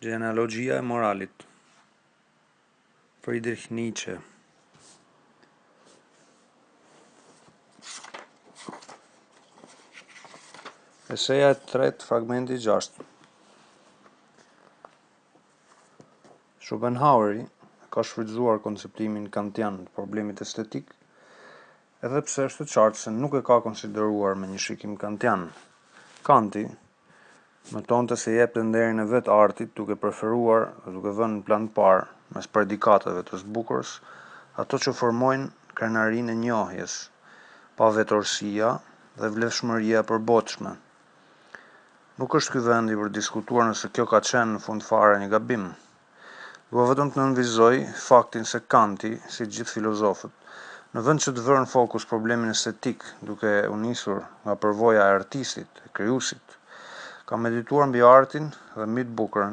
Gjenealogjia e moralit. Friedrich Nietzsche. Eseja e tretë, fragmenti 6. Schopenhaueri ka shfrytëzuar konceptimin kantian të problemit estetik, edhe pse është e qartë se nuk e ka konsideruar me një shikim kantian. Kanti mëtonte se jepte nderin e vet artit duke preferuar dhe duke vënë në plan të parë, mes predikateve të së bukurës, ato që formojnë krenarinë e njohjes, pavetorësia dhe vlefshmëria e përbotshme. Nuk është ky vendi për të diskutuar nëse kjo ka qenë në fund fare një gabim. Dua vetëm të nënvizoj faktin se Kanti, si të gjithë filozofët, në vend që të vërë në fokus problemin estetik duke u nisur nga përvoja e artistit, e krijuesit, ka medituar mbi artin dhe mbi të bukurën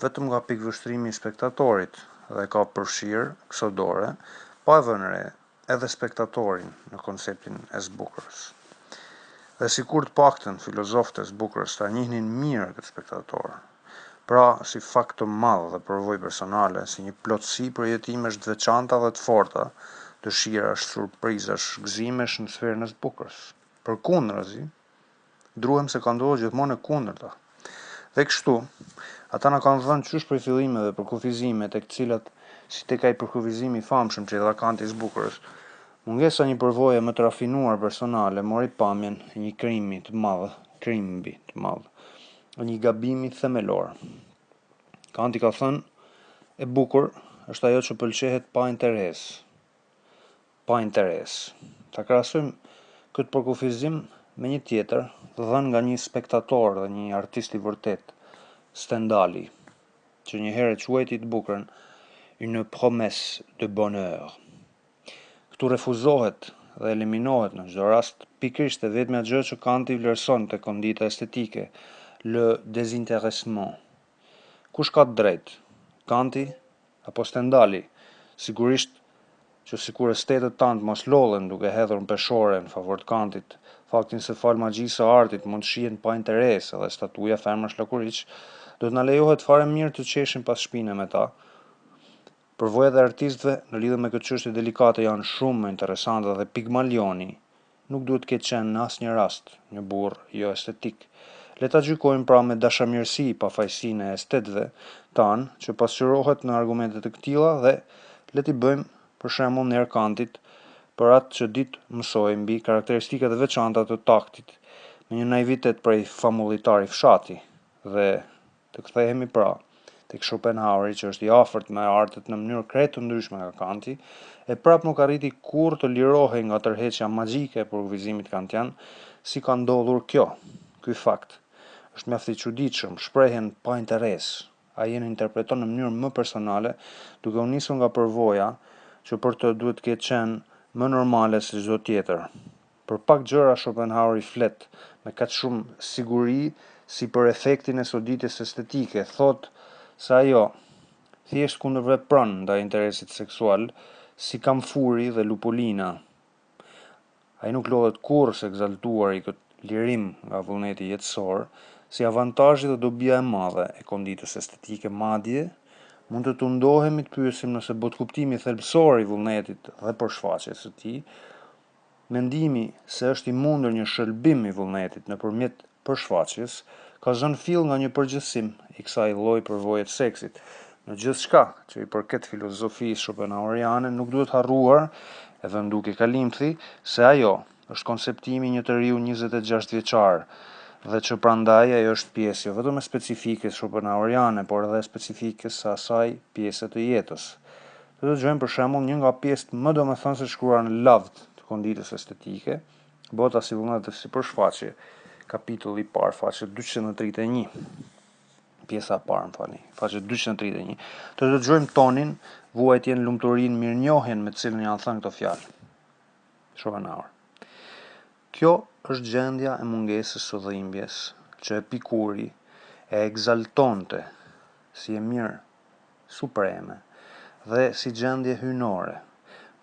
vetëm nga pikëvështrimi i spektatorit dhe e ka përfshirë, kësodore, pa e vënë re, edhe spektatorin në konceptin e së bukurës. Dhe sikur të paktën filozofët e së bukurës ta njihnin mirë këtë spektator, pra si fakt të madh dhe përvojë personale, si një plotësi përjetimesh të veçanta dhe të forta, dëshirash, surprizash, gëzimesh në sferën e së bukurës. Përkundrazi, Druhem se ka ndodhur gjithmonë e kundërta. Dhe kështu, ata na kanë dhënë qysh prej fillimeve përkufizime tek të cilat, si tek ai përkufizimi i famshëm që i dha Kanti së bukurës, mungesa e një përvoje më të rafinuar personale mori pamjen e një krimi të madh, krimbi të madh, e një gabimi themelor. Kanti ka thënë, e bukur është ajo që pëlqehet pa interes. pa interes. Ta krahasojmë këtë përkufizim me një tjetër, dhënë nga një spektator dhe një artist i vërtetë, Stendali, që një herë e quajti të bukurën une promesse de bonheur. Këtu refuzohet dhe eliminohet në çdo rast pikërisht e vetmja gjë që Kanti vlerëson te kondita estetike, le désintéressement. Kush ka të drejtë? Kanti Apo Stendali, sigurisht që sikur estetët tanë të mos lodhen duke hedhur në peshore në favor të Kantit, faktin se falë magjisë së artit mund të shihen pa interes edhe statuja femrash lakuriq, do të na lejohet fare mirë të qeshim pas shpine me ta. Përvojat e artistëve në lidhje me këtë çështje delikate janë shumë më interesante dhe Pigmalioni Nuk duhet të ketë qenë në asnjë rast një burrë jo estetik. Le ta gjykojmë pra me dashamirësi pafajësinë e estetëve tanë që pasqyrohet në argumente të këtilla dhe le t'i bëjmë për shembull nder Kantit për atë që di të mësojë mbi karakteristikat e veçanta të taktit me një naivitet prej famullitari fshati dhe Të kthehemi pra, tek Schopenhaueri që është i afërt me artet në mënyrë krejt të ndryshme nga Kanti, e prapë nuk arriti kurrë të lirohej nga tërheqja magjike e përkufizimit kantian, si ka ndodhur kjo? Ky fakt është mjaft i çuditshëm, shprehjen pa interes, ai e interpreton në mënyrë më personale, duke u nisur nga përvoja që për të duhet të ketë qenë më normale se çdo tjetër. Për pak gjëra Schopenhaueri flet me kaq shumë siguri si për efektin e soditjes estetike, thotë se ajo thjesht kundërvepron ndaj interesit seksual si kamfuri dhe lupulina. Ai nuk lodhet kurrë së ekzaltuari këtë lirim nga vullneti jetësor si avantazhi dhe dobia e madhe e konditës estetike, madje mund të tundohemi të pyesim nëse botëkuptimi thelbësor i vullnetit dhe përshfaqjes së tij Mendimi se është i mundur një shëlbim i vullnetit nëpërmjet përshfaqjes, ka zënë fill nga një përgjithësim i kësaj lloj përvoje të seksit. Në gjithçka që i përket filozofisë schopenhaueriane nuk duhet harruar, e vë në dukje kalimthi, se ajo është konceptimi i një të riu 26 vjeçar dhe që prandaj ajo është pjesë jo vetëm e specifikës schopenhaueriane, por edhe e specifikës së asaj pjese të jetës. Të dëgjojmë për shembull një nga pjesët më domethënëse të shkruara në lavd të konditës estetike, Bota si vullnet dhe si përshfaqje, kapitulli i parë, faqe 231. Pjesa e parë, më falni, faqe 231. Të dëgjojmë tonin, vuajtjen, lumturinë, mirënjohjen me të cilën janë thënë këto fjalë. Schopenhauer. Kjo është gjendja e mungesës së dhimbjes që Epikuri e ekzaltonte si e mirë supreme dhe si gjendje hyjnore,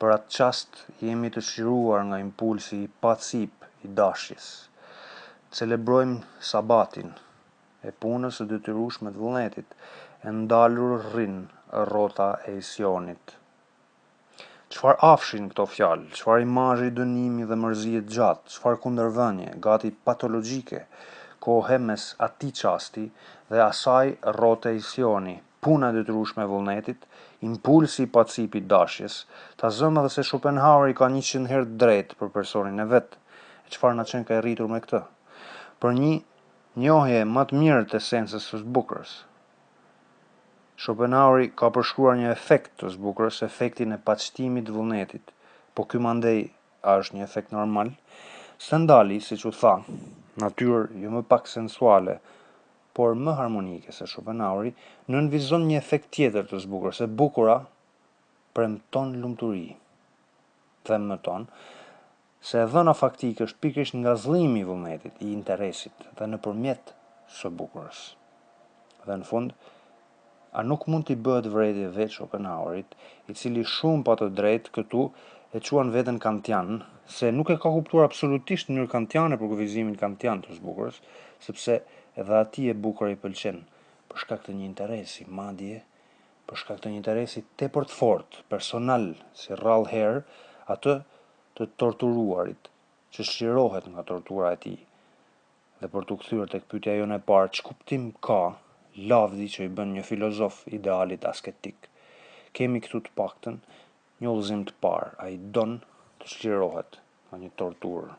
për atë çast jemi të çliruar nga impulsi i pacipë i dashjes. Celebrojmë sabatin e punës së detyrueshme të vullnetit. E ndalur rrin rrota e Isionit. Çfarë afshi në këto fjalë, çfarë imazhi dënimi dhe mërzie të gjatë, çfarë kundërvënie, gati patologjike, kohe mes atij çasti dhe asaj rrote Isioni, puna e detyrueshme e vullnetit, impulsi i pacipë i dashjes, ta zëmë edhe se Schopenhaueri ka 100 herë të drejtë për personin e vet, e çfarë na qenka e rritur me këtë? Për një njohje më të mirë të esencës së së bukurës. Schopenhaueri ka përshkruar një efekt të së bukurës, efektin e paqtimit të vullnetit. Po ky mandej a është një efekt normal? Stendali, siç u tha, natyrë jo më pak sensuale, por më harmonike se Schopenhaueri, nënvizon një efekt tjetër të së bukurës, e bukura premton lumturi. Dhe mëton se e dhëna faktike është pikërisht ngazëllimi i vullnetit, i interesit dhe nëpërmjet së bukurës. Dhe në fund, a nuk mund t'i bëhet vërejtje vetë Schopenhauerit, i cili shumë pa të drejtë këtu e quan veten kantian, se nuk e ka kuptuar absolutisht në mënyrë kantiane përkufizimin kantian të së bukurës, sepse edhe atij e bukura i pëlqen për shkak të një interesi, madje për shkak të një interesi tepër të fortë, personal, si rrallë herë, atë të torturuarit, që çlirohet nga tortura e tij. Dhe për t'u kthyer tek pyetja jonë e parë, ç'kuptim ka lavdi që i bën një filozof idealit asketik? Kemi këtu të paktën një udhëzim të parë, ai don të çlirohet nga një torturë.